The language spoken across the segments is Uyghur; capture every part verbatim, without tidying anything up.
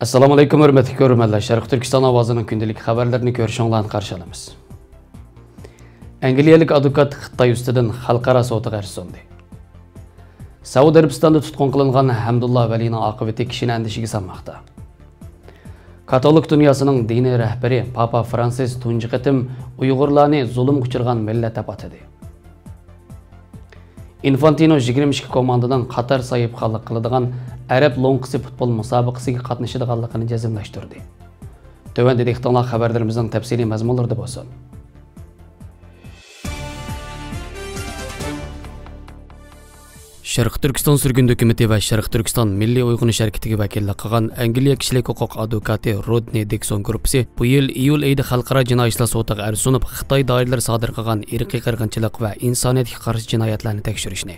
ئەسسالامۇئەلەيكۇم، ھۆرمەتلىك كۆرۈرمەنلەر. شەرقىي تۈركىستان ئاۋازىنىڭ كۈندىلىك خەۋەرلىرىنى كۆرۈشۈڭلارنى قارشى ئالىمىز. ئەنگلىيەلىك ئادۋوكات خىتاي ئۈستىدىن خەلقئارا سوتىغا ئەرز سۇندى. سەئۇدى ئەرەبىستاندا تۇتقۇن قىلىنغان ھەمدۇللا ۋەلىنىڭ ئاقىۋىتى كىشىنى ئەندىشىگە سالماقتا. كاتولىك دۇنياسىنىڭ دىنىي رەھبىرى پاپا فرانسىس تۇنجى قېتىم ئۇيغۇرلارنى زۇلۇمغا ئۇچرىغان مىللەت دەپ ئاتىدى. ئىنفانتىنو يىگىرمە ئىككى كوماندىنىڭ قاتار ساھىبخانلىق قىلىدىغان ئەرەب لوڭقىسى پۇتبول مۇسابىقىسىگە قاتنىشىدىغانلىقىنى جەزملەشتۈردى. تۆۋەندە دىققىتىڭلار خەۋەرلىرىمىزنىڭ تەپسىلىي مەزمۇنلىرىدا بولسۇن. شەرقىي تۈركىستان سۈرگۈن ھۆكۈمىتى ۋە شەرقىي تۈركىستان مىللىي ئويغىنىش ھەرىكىتىگە ۋەكىللىك قىلغان ئەنگلىيە كىشىلىك ھوقۇق ئادۋوكاتى رودنى دىكسون گۇرۇپپىسى بۇ يىل ئىيۇل ئېيىدا خەلقئارا جىنايى ئىشلار سوتىغا ئەرز سۇنۇپ، خىتاي دائىرىلىرى سادىر قىلغان ئىرقىي قىرغىنچىلىق ۋە ئىنسانىيەتكە قارشى جىنايەتلەرنى تەكشۈرۈشنى،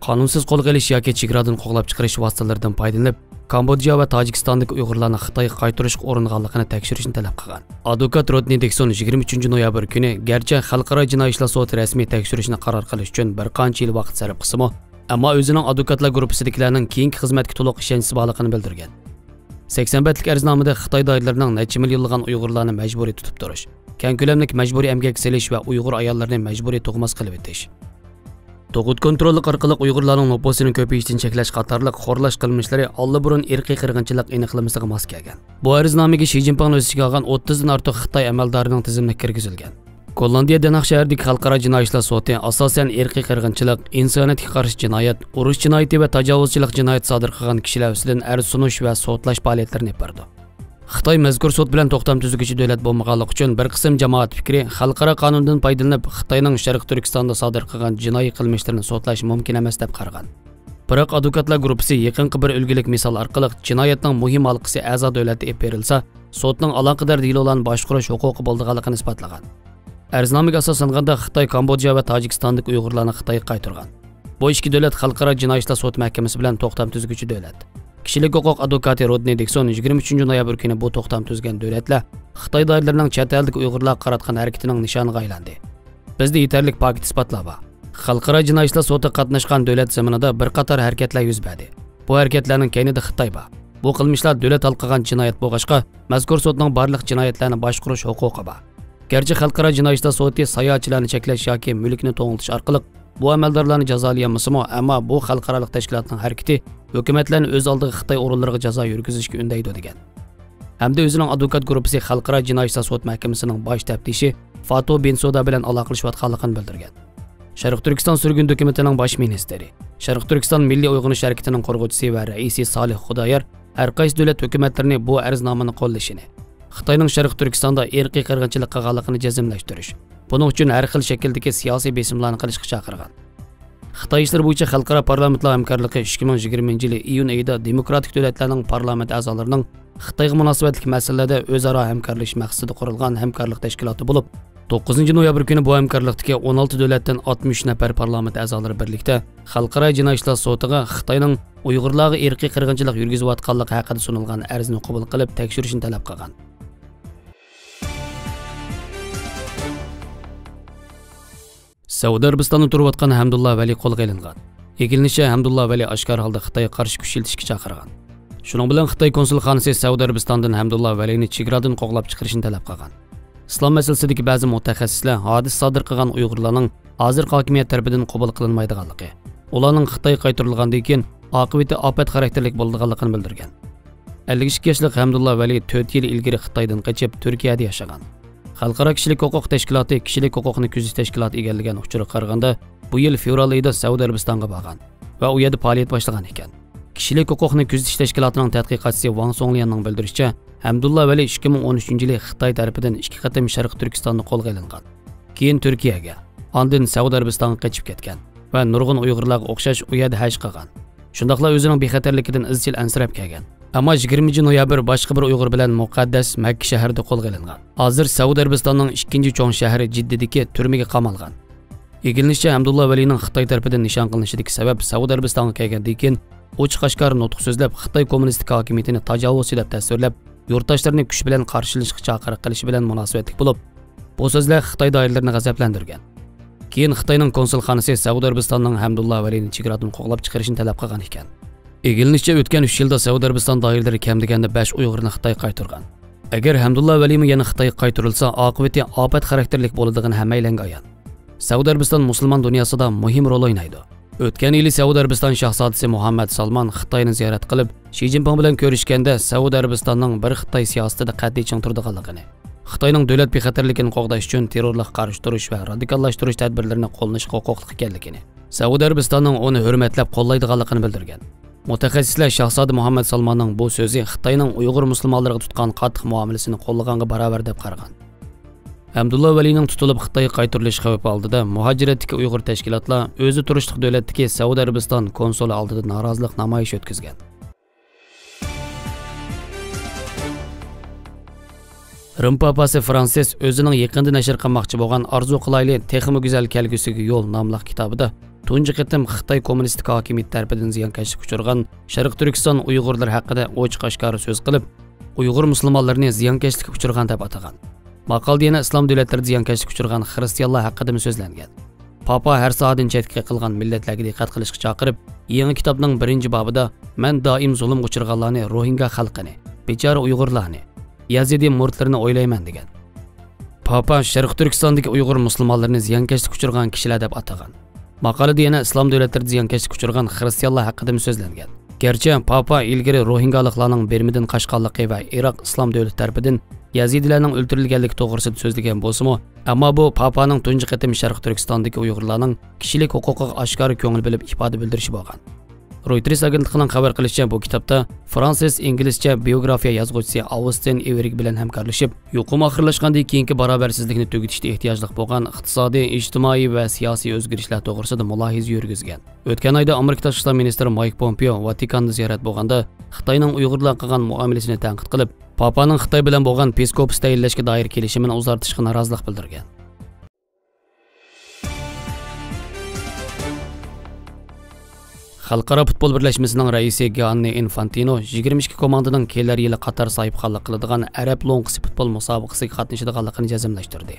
قانۇنسىز قولغا ئېلىش ياكى چېگرادىن قوغلاپ چىقىرىش ۋاسىتىلىرىدىن پايدىلىنىپ، كامبودژا ۋە تاجىكىستاندىكى ئۇيغۇرلارنى خىتايغا قايتۇرۇشقا ئۇرۇنغانلىقىنى تەكشۈرۈشنى تەلەپ قىلغان. ئادۋوكات رودنى دىكسون يىگىرمە ئۈچىنچى نويابىر كۈنى گەرچە خەلقئارا جىنايى ئىشلار سوتى رەسمىي تەكشۈرۈشنى قارار قىلىش ئۈچۈن بىر قانچە يىل ۋاقىت سەرپ قىلسىمۇ، ئەمما ئۆزىنىڭ ئادۋوكاتلار گۇرۇپپىسىدىكىلەرنىڭ كېيىنكى خىزمەتكە تولۇق ئىشەنچىسى بارلىقىنى بىلدۈرگەن. سەكسەن بەتلىك ئەرزنامىدە خىتاي دائىرىلىرىنىڭ نەچچە مىليونلىغان ئۇيغۇرلارنى مەجبۇرىي تۇتۇپ تۇرۇش، كەڭ كۆلەملىك مەجبۇرىي ئەمگەككە سېلىش ۋە ئۇيغۇر ئاياللىرىنى مەجبۇرىي تۇغماس قىلىۋېتىش، تۇغۇت كونتروللۇق ئارقىلىق ئۇيغۇرلارنىڭ نوپۇسىنى كۆپىيىشتىن چەكلەش قاتارلىق خورلاش قىلمىشلىرى ئاللىبۇرۇن ئىرقىي قىرغىنچىلىق ئېنىقلىمىسىغا ماس كەلگەن. بۇ ئەرزنامىگە شى جىنپىڭنى ئۆز ئىچىگە ئالغان ئوتتۇزدىن ئارتۇق خىتاي ئەمەلدارىنىڭ تىزىملىكى كىرگۈزۈلگەن. گوللاندىيە دەناق شەھىرىدىكى خەلقئارا جىنايى ئىشلار سوتى ئاساسەن ئىرقىي قىرغىنچىلىق، ئىنسانىيەتكە قارشى جىنايەت، ئۇرۇش جىنايىتى ۋە تاجاۋۇزچىلىق جىنايىتى سادىر قىلغان كىشىلەر ئۈستىدىن ئەرز سۇنۇش ۋە سوتلاش پائالىيەتلىرىنى ئېلىپ بارىدۇ. خىتاي مەزكۇر سوت بىلەن توختام تۈزگۈچى دۆلەت بولمىغانلىقى ئۈچۈن بىر قىسىم جامائەت پىكرى خەلقئارا قانۇندىن پايدىلىنىپ، خىتاينىڭ شەرقىي تۈركىستاندا سادىر قىلغان جىنايى قىلمىشلىرىنى سوتلاش مۇمكىن ئەمەس دەپ قارىغان. بىراق ئادۋوكاتلار گۇرۇپپىسى يېقىنقى بىر ئۈلگىلىك مىسال ئارقىلىق جىنايەتنىڭ مۇھىم ھالقىسى ئەزا دۆلەتتە ئېلىپ بېرىلسا، سوتنىڭ ئالاقىدار دېلولارنى باشقۇرۇش ھوقۇقى بولىدىغانلىقىنى ئىسپاتلىغان. ئەرزنامىگە ئاساسلانغاندا، خىتاي كامبودژا ۋە تاجىكىستاندىكى ئۇيغۇرلارنى خىتايغا قايتۇرغان. بۇ ئىككى دۆلەت خەلقئارا جىنايى ئىشلار سوت مەھكىمىسى بىلەن توختام تۈزگۈچى دۆلەت. كىشىلىك ھوقۇق ئادۋوكاتى رودنى دىكسون يىگىرمە ئۈچىنچى نويابىر كۈنى بۇ توختام تۈزگەن دۆلەتلەر خىتاي دائىرىلىرىنىڭ چەت ئەلدىكى ئۇيغۇرلارغا قاراتقان ھەرىكىتىنىڭ نىشانىغا ئايلاندى. بىزدە يېتەرلىك پاكىت ئىسپاتلار بار. خەلقئارا جىنايى ئىشلار سوتىغا قاتناشقان دۆلەت زېمىنىدا بىر قاتار ھەرىكەتلەر يۈز بەردى. بۇ ھەرىكەتلەرنىڭ كەينىدە خىتاي بار. بۇ قىلمىشلار دۆلەت ھالقىغان جىنايەت بولغاچقا، مەزكۇر سوتنىڭ بارلىق جىنايەتلەرنى باشقۇرۇش ھوقۇقى بار. گەرچە خەلقئارا جىنايى ئىشلار سوتى ساياھەتچىلەرنى چەكلەش ياكى مۈلۈكنى توڭلىتىش ئارقىلىق بۇ ئەمەلدارلارنى جازالىيالمىسىمۇ، ئەمما بۇ خەلقئارالىق تەشكىلاتنىڭ ھەرىكىتى ھۆكۈمەتلەرنى ئۆز ئالدىغا خىتاي ئورۇنلىرىغا جازا يۈرگۈزۈشكە ئۈندەيدۇ، دېگەن. ھەمدە ئۆزىنىڭ ئادۋوكات گۇرۇپپىسى خەلقئارا جىنايى ئىشلار سوت مەھكىمىسىنىڭ باش تەپتىشى فاتو بېنسۇدا بىلەن ئالاقىلىشىۋاتقانلىقىنى بىلدۈرگەن. شەرقىي تۈركىستان سۈرگۈن ھۆكۈمىتىنىڭ باش مىنىستىرى، شەرقىي تۈركىستان مىللىي ئويغىنىش ھەرىكىتىنىڭ قۇرغۇچىسى ۋە رەئىسى سالىھ خۇدايار ھەر قايسى دۆلەت ھۆكۈمەتلىرىنى بۇ ئەرزنامىنى قوللىشىنى، خىتاينىڭ شەرقىي تۈركىستاندا ئىرقىي قىرغىنچىلىق قىلغانلىقىنى جەزملەشتۈرۈش، بۇنىڭ ئۈچۈن ھەر خىل شەكىلدىكى سىياسىي بېسىملارنى قىلىشقا چاقىرغان. خىتاي ئىشلىرى بويىچە خەلقئارا پارلامېنتلار ھەمكارلىقى ئىككى مىڭ يىگىرمىنچى يىلى ئىيۇن ئېيىدا دېموكراتىك دۆلەتلەرنىڭ پارلامېنت ئەزالىرىنىڭ خىتايغا مۇناسىۋەتلىك مەسىلىلەردە ئۆزئارا ھەمكارلىشىش مەقسىتىدە قۇرۇلغان ھەمكارلىق تەشكىلاتى بولۇپ، توققۇزىنچى نويابىر كۈنى بۇ ھەمكارلىقتىكى ئون ئالتە دۆلەتتىن ئاتمىش ئۈچ نەپەر پارلامېنت ئەزالىرى بىرلىكتە خەلقئارا جىنايى ئىشلار سوتىغا خىتاينىڭ ئۇيغۇرلارغا ئىرقىي قىرغىنچىلىق يۈرگۈزۈۋاتقانلىقى ھەققىدە سۇنۇلغان ئەرزنى قوبۇل قىلىپ تەكشۈرۈشنى تەلەپ قىلغان. سەئۇدى ئەرەبىستاندا تۇرۇۋاتقان ھەمدۇللا ۋەلى قولغا ئېلىنغان. ئىگىلىنىشىچە، ھەمدۇللا ۋەلى ئاشكارا ھالدا خىتايغا قارشى كۈچ ئىشلىتىشكە چاقىرغان. شۇنىڭ بىلەن خىتاي كونسۇلخانىسى سەئۇدى ئەرەبىستاندىن ھەمدۇللا ۋەلىنى چېگرادىن قوغلاپ چىقىرىشنى تەلەپ قىلغان. ئىسلام مەسىلىسىدىكى بەزى مۇتەخەسسىسلەر ھادىسە سادىر قىلغان ئۇيغۇرلارنىڭ ھازىرقى ھاكىمىيەت تەرىپىدىن قوبۇل قىلىنمايدىغانلىقى، ئۇلارنىڭ خىتايغا قايتۇرۇلغاندىن كېيىن ئاقىۋىتى ئاپەت خاراكتېرلىك بولىدىغانلىقىنى بىلدۈرگەن. ئەللىك ئىككى ياشلىق ھەمدۇللا ۋەلى تۆت يىل ئىلگىرى خىتايدىن قېچىپ، تۈركىيەدە ياشىغان. خەلقئارا كىشىلىك ھوقۇق تەشكىلاتى كىشىلىك ھوقۇقنى كۆزىتىش تەشكىلاتى ئىگىلىگەن ئۇچۇرغا قارىغاندا، بۇ يىل فېۋرال ئېيىدا سەئۇدى ئەرەبىستانغا بارغان ۋە ئۇ يەردە پائالىيەت باشلىغان ئىكەن. كىشىلىك ھوقۇقنى كۆزىتىش تەشكىلاتىنىڭ تەتقىقاتچىسى ۋاڭ سۇڭليەننىڭ بىلدۈرۈشىچە، ھەمدۇللا ۋەلى ئىككى مىڭ ئون ئۈچىنچى يىلى خىتاي تەرىپىدىن ئىككى قېتىم شەرقىي تۈركىستاندا قولغا ئېلىنغان. كېيىن تۈركىيەگە، ئاندىن سەئۇدى ئەرەبىستانغا قېچىپ كەتكەن ۋە نۇرغۇن ئۇيغۇرلارغا ئوخشاش ئۇ يەردە ھەج قىلغان. شۇنداقلا ئۆزىنىڭ بىخەتەرلىكىدىن ئىزچىل ئەنسىرەپ كەلگەن. ئەمما يىگىرمىنچى نويابىر باشقا بىر ئۇيغۇر بىلەن مۇقەددەس مەككە شەھىرىدە قولغا ئېلىنغان. ھازىر سەئۇدى ئەرەبىستاننىڭ ئىككىنچى چوڭ شەھىرى جىددىدىكى تۈرمىگە قامالغان. ئىگىلىنىشىچە، ھەمدۇللا ۋەلىنىڭ خىتاي تەرىپىدىن نىشان قىلىنىشىدىكى سەۋەب سەئۇدى ئەرەبىستانغا كەلگەندىن كېيىن ئوچۇق ئاشكارا نۇتۇق سۆزلەپ، خىتاي كوممۇنىستىك ھاكىمىيىتىنى تاجاۋۇزچى دەپ تەسۋىرلەپ، يۇرتداشلىرىنى كۈچ بىلەن قارشى ئېلىشقا چاقىرىق قىلىشى بىلەن مۇناسىۋەتلىك بولۇپ، بۇ سۆزلەر خىتاي دائىرىلىرىنى غەزەپلەندۈرگەن. كېيىن خىتاينىڭ كونسۇلخانىسى سەئۇدى ئەرەبىستاننىڭ ھەمدۇللا ۋەلىنى چېگرادىن قوغلاپ چىقىرىشنى تەلەپ قىلغان ئىكەن. ئىگىلىنىشىچە، ئۆتكەن ئۈچ يىلدا سەئۇدى ئەرەبىستان دائىرىلىرى كەم دېگەندە بەش ئۇيغۇرنى خىتايغا قايتۇرغان. ئەگەر ھەمدۇللا ۋەلىمۇ يەنە خىتايغا قايتۇرۇلسا، ئاقىۋىتى ئاپەت خاراكتېرلىك بولىدىغىنى ھەممەيلەنگە ئايان. سەئۇدى ئەرەبىستان مۇسۇلمان دۇنياسىدا مۇھىم رول ئوينايدۇ. ئۆتكەن يىلى سەئۇدى ئەرەبىستان شاھزادىسى مۇھەممەد سالمان خىتاينى زىيارەت قىلىپ، شى جىنپىڭ بىلەن كۆرۈشكەندە، سەئۇدى ئەرەبىستاننىڭ بىر خىتاي سىياسىتىدە قەتئىي چىڭ تۇرىدىغانلىقىنى، خىتاينىڭ دۆلەت بىخەتەرلىكىنى قوغداش ئۈچۈن تېررورلۇققا قارشى تۇرۇش ۋە رادىكاللاشتۇرۇش تەدبىرلىرىنى قوللىنىشقا ھوقۇقلۇق ئىكەنلىكىنى، سەئۇدى ئەرەبىستاننىڭ ئۇنى ھۆرمەتلەپ قوللايدىغانلىقىنى بىلدۈرگەن. مۇتەخەسسىسلەر شاھزادە مۇھەممەد سالماننىڭ بۇ سۆزى خىتاينىڭ ئۇيغۇر مۇسۇلمانلىرىغا تۇتقان قاتتىق مۇئامىلىسىنى قوللىغانغا باراۋەر دەپ قارىغان. ئەبدۇللا ۋەلىنىڭ تۇتۇلۇپ خىتايغا قايتۇرۇلۇش خەۋپى ئالدىدا مۇھاجىرەتتىكى ئۇيغۇر تەشكىلاتلار ئۆزى تۇرۇشلۇق دۆلەتتىكى سەئۇدى ئەرەبىستان كونسۇلى ئالدىدا نارازىلىق نامايىشى ئۆتكۈزگەن. رىم پاپاسى فرانسىس ئۆزىنىڭ يېقىندا نەشر قىلماقچى بولغان ئارزۇ قىلايلى، تېخىمۇ گۈزەل كەلگۈسىگە يول ناملىق كىتابىدا تۇنجى قېتىم خىتاي كوممۇنىستىك ھاكىمىيىتى تەرىپىدىن زىيانكەشلىككە ئۇچرىغان شەرقىي تۈركىستان ئۇيغۇرلىرى ھەققىدە ئوچۇق ئاشكارا سۆز قىلىپ، ئۇيغۇر مۇسۇلمانلىرىنى زىيانكەشلىككە ئۇچرىغان دەپ ئاتىغان. ماقالىدە يەنە ئىسلام دۆلەتلىرىدە زىيانكەشلىككە ئۇچرىغان خىرىستىيانلار ھەققىدىمۇ سۆزلەنگەن. پاپا ھەر ساھەدىن چەتكە قېقىلغان مىللەتلەرگە دىققەت قىلىشقا چاقىرىپ، يېڭى كىتابنىڭ بىرىنچى بابىدا، مەن دائىم زۇلۇمغا ئۇچرىغانلارنى، روھىنگا خەلقىنى، بىچارە ئۇيغۇرلارنى، يەزىدىي مۇرىتلىرىنى ئويلايمەن، دېگەن. پاپا شەرقىي تۈركىستاندىكى ئۇيغۇر مۇسۇلمانلىرىنى زىيانكەشلىككە ئۇچرىغان كىشىلەر دەپ ئاتىغان. ماقالىدە يەنە ئىسلام دۆلەتلىرىدە زىيانكەشلىككە ئۇچرىغان خىرىستىيانلار ھەققىدىمۇ سۆزلەنگەن. گەرچە پاپا ئىلگىرى روھىنگالىقلارنىڭ بىرمىدىن قاچقانلىقى ۋە ئىراق ئىسلام دۆلىتى تەرىپىدىن يەزىدىلەرنىڭ ئۆلتۈرۈلگەنلىكى توغرىسىدا سۆزلىگەن بولسىمۇ، ئەمما بۇ پاپانىڭ تۇنجى قېتىم شەرقىي تۈركىستاندىكى ئۇيغۇرلارنىڭ كىشىلىك ھوقۇقىغا ئاشكارا كۆڭۈل بۆلۈپ ئىپادە بىلدۈرۈشى بولغان. رويتېرس ئاگېنتلىقىنىڭ خەۋەر قىلىشىچە، بۇ كىتابتا فرانسىس ئىنگلىزچە بىيوگرافىيە يازغۇچىسى ئاۋستىن ئېۋېرىگ بىلەن ھەمكارلىشىپ، يۇقۇم ئاخىرلاشقاندىن كېيىنكى باراۋەرسىزلىكنى تۈگىتىشتە ئېھتىياجلىق بولغان ئىقتىسادىي، ئىجتىمائىي ۋە سىياسىي ئۆزگىرىشلەر توغرىسىدا مۇلاھىزە يۈرگۈزگەن. ئۆتكەن ئايدا ئامېرىكا تاشقى ئىشلار مىنىستىرى مايك پومپېئو ۋاتىكاندا زىيارەت بولغاندا، خىتاينىڭ ئۇيغۇرلارغا قىلغان مۇئامىلىسىنى تەنقىد قىلىپ، پاپانىڭ خىتاي بىلەن بولغان پىسكوپىس تەيىنلەشكە دائىر كېلىشىمىنى ئۇزارتىشقا نارازىلىق بىلدۈرگەن. خەلقئارا پۇتبول بىرلەشمىسىنىڭ رەئىسى گىئاننى ئىنفانتىنو يىگىرمە ئىككى كوماندىنىڭ كېلەر يىلى قاتار ساھىبخانلىق قىلىدىغان ئەرەب لوڭقىسى پۇتبول مۇسابىقىسىگە قاتنىشىدىغانلىقىنى جەزملەشتۈردى.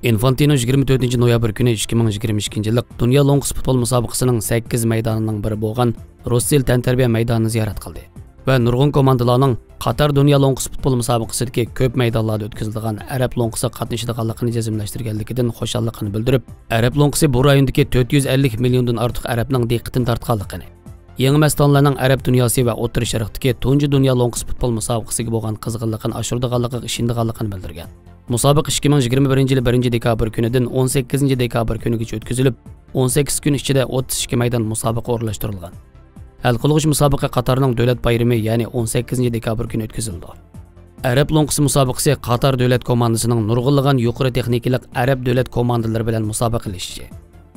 ئىنفانتىنو يىگىرمە تۆتىنچى نويابىر كۈنى ئىككى مىڭ يىگىرمە ئىككىنچى يىللىق دۇنيا لوڭقىسى پۇتبول مۇسابىقىسىنىڭ سەككىز مەيدانىنىڭ بىرى بولغان روسسېل تەنتەربىيە مەيدانىنى زىيارەت قىلدى ۋە نۇرغۇن كوماندىلارنىڭ قاتار دۇنيا لوڭقىسى پۇتبول مۇسابىقىسىدىكى كۆپ مەيدانلاردا ئۆتكۈزۈلىدىغان ئەرەب لوڭقىسىغا قاتنىشىدىغانلىقىنى جەزملەشتۈرگەنلىكىدىن خۇشاللىقىنى بىلدۈرۈپ، ئەرەب لوڭقىسى بۇ رايوندىكى تۆت يۈز ئەللىك مىليوندىن ئارتۇق ئەرەبنىڭ دىققىتىنى تارتقانلىقىنى، يېڭى مەستانىلەرنىڭ ئەرەب دۇنياسى ۋە ئوتتۇرا شەرقتىكى تۇنجى دۇنيا لوڭقىسى پۇتبول مۇسابىقىسىگە بولغان قىزغىنلىقىنى ئاشۇرىدىغانلىقىغا ئىشىنىدىغانلىقىنى بىلدۈرگەن. مۇسابىقە ئىككى مىڭ يىگىرمە بىرىنچى يىلى بىرىنچى دېكابىر كۈنىدىن ئون سەككىزىنچى دېكابىر كۈنىگىچە ئۆتكۈزۈلۈپ، ئون سەككىز كۈن ئىچىدە ئوتتۇز ئىككى مەيدان مۇسابىقە ئورۇنلاشتۇرۇلغان. ھەل قىلغۇچ مۇسابىقە قاتارنىڭ دۆلەت بايرىمى، يەنى ئون سەككىزىنچى دېكابىر كۈنى ئۆتكۈزۈلىدۇ. ئەرەب لوڭقىسى مۇسابىقىسى قاتار دۆلەت كوماندىسىنىڭ نۇرغۇنلىغان يۇقىرى تېخنىكىلىق ئەرەب دۆلەت كوماندىلىرى بىلەن مۇسابىقىلىشىشى،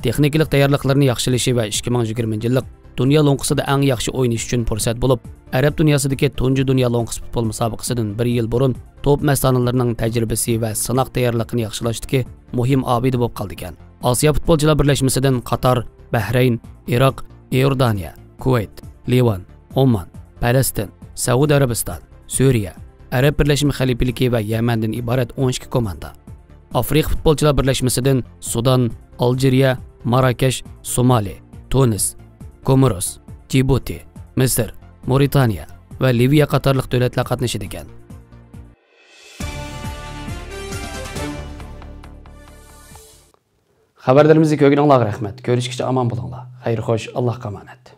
تېخنىكىلىق تەييارلىقلىرىنى ياخشىلىشى ۋە ئىككى مىڭ يىگىرمىنچى يىللىق دۇنيا لوڭقىسىدا ئەڭ ياخشى ئوينىشى ئۈچۈن پۇرسەت بولۇپ، ئەرەب دۇنياسىدىكى تۇنجى دۇنيا لوڭقىسى پۇتبول مۇسابىقىسىدىن بىر يىل بۇرۇن توپ مەستانىلىرىنىڭ تەجرىبىسى ۋە سىناق تەييارلىقىنى ياخشىلاشتىكى مۇھىم ئابىدە بولۇپ قالىدىكەن. ئاسىيا پۇتبولچىلار بىرلەشمىسىدىن قاتار، بەھرەين، ئىراق، ئىئوردانىيە، كۇۋەيت، لىۋان، ئومان، پەلەستىن، سەئۇدى ئەرەبىستان، سۈرىيە، ئەرەب بىرلەشمە خەلىپىلىكى ۋە يەمەندىن ئىبارەت ئون ئىككى كوماندا. ئافرىقا پۇتبولچىلار بىرلەشمىسىدىن سۇدان، ئالجىرىيە، ماراكەش، سومالى، تۇنىس، كوموروس، جىبۇتى، مىسىر، مورىتانىيە ۋە لىۋىيە قاتارلىق دۆلەتلەر قاتنىشىدىكەن. خەۋەرلىرىمىزنى كۆرگىنىڭلارغا رەھمەت. كۆرۈشكىچە ئامان بولۇڭلار. خەير خوش، ئاللاھقا ئامانەت.